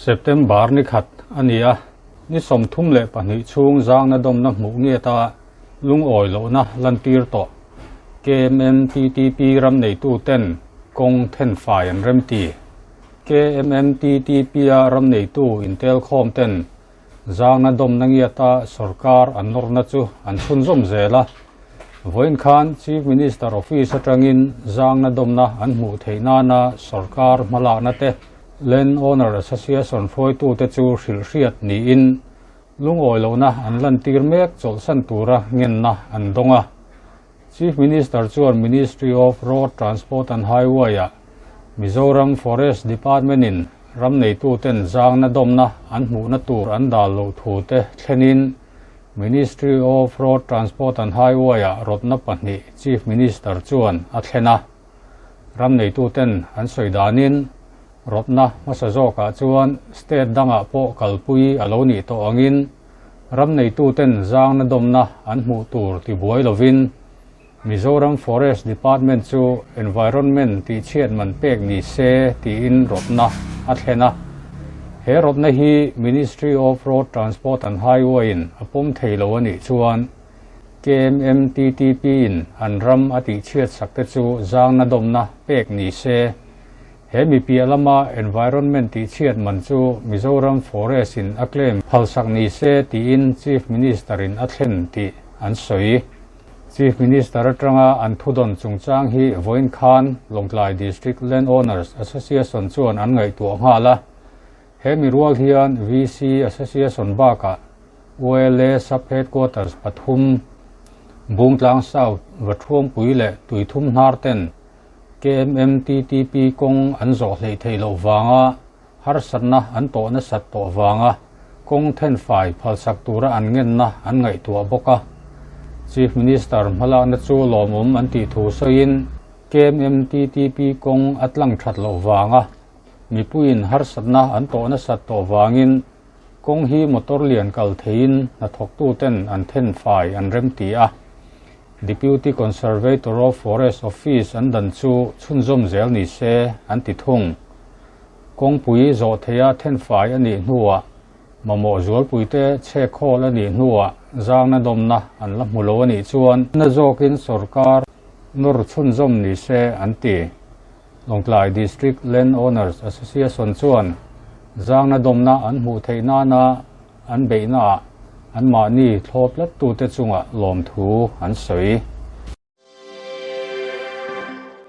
September ni khat a ni a, ni 32 chhung zangna dawmna hmuh ngiata lungawi lohna lantir tawh KMMTTP ram neitu ten kawng thenfai an remti. KMMTTP a ram neitu intel khawm ten zangna dawmna ngiata sorkar an nawrna chu an chhunzawm zel a. Vawiin khan Chief Minister Office atangin zangna dawmna an hmuh theih nana sorkar hmalakna te Land Owner Association hruaitute chu hrilh hriat niin lungawi lohna an lantir mek chawlhsan tura ngenna an dawng a. Chief Minister chuan Ministry of Road Transport and Highway-ah Mizoram Forest Department-in ram neituten zangna dawmna an hmuhna tur an dal loh thu te thlenin Ministry of Road Transport and Highway-ah rawtna pahnih Chief Minister chuan a thlen a. Ram neituten an sawi danin rawtna hmasa zawkah chuan state dangah pawh kalpui a lo nih tawh angin ram neituten zangna dawmna an hmuh tur tibuai lovin Mizoram Forest Department chu environment tihchhiat man pek ni se tiin rawtna a thlen a. He rawtna hi Ministry of Road Transport and Highway-in a pawm thei lo a nih chuan KMMTTP-in an ram a tihchhiat sak te chu zangna dawmna pek ni se. He mi piah lama environment tihchhiat man chu Mizoram Forest-in a claim phalsak ni se tiin Chief Minister-in a thlen tih an sawi. Chief Minister atanga an thudawn chungchang hi vawiin khan Lawngtlai District Land Owners Association chuan an ngaihtuah nghal a. He mi rual hian VC Association bakah ULA Sub Headquarters pathum, Bungtlang South, Vathuampui leh Tuithum hnar ten KMMTTP kawng an zawh hleih theih loh vanga harsatna an tawh nasat tawh vanga kawng thenfai phalsak tura an ngenna an ngaihtuah bawk a. Chief Minister hmalakna chu lawmawm an tih thu sawiin KMMTTP kawng a tlang that loh vanga mipuiin harsatna an tawh nasat tawh vangin kawng hi motor lian kal theiin hnathawktuten an thenfai an remti a. Deputy Conservator of Forest Office an dan chu chhunzawm zel ni se an ti thung. Kawngpui zawh theia thenfai a nih hnuah mamawh zualpuite chhek khawl a nih hnuah zangna dawmna an la hmu lo a nih chuan na zawkin sorkar nawr chhunzawm ni se an ti. Lawngtlai District Land Owners Association chuan zangna dawmna an hmuh theih nana an beihnaah anmahni thlawp tlattute chungah lawmthu an sawi.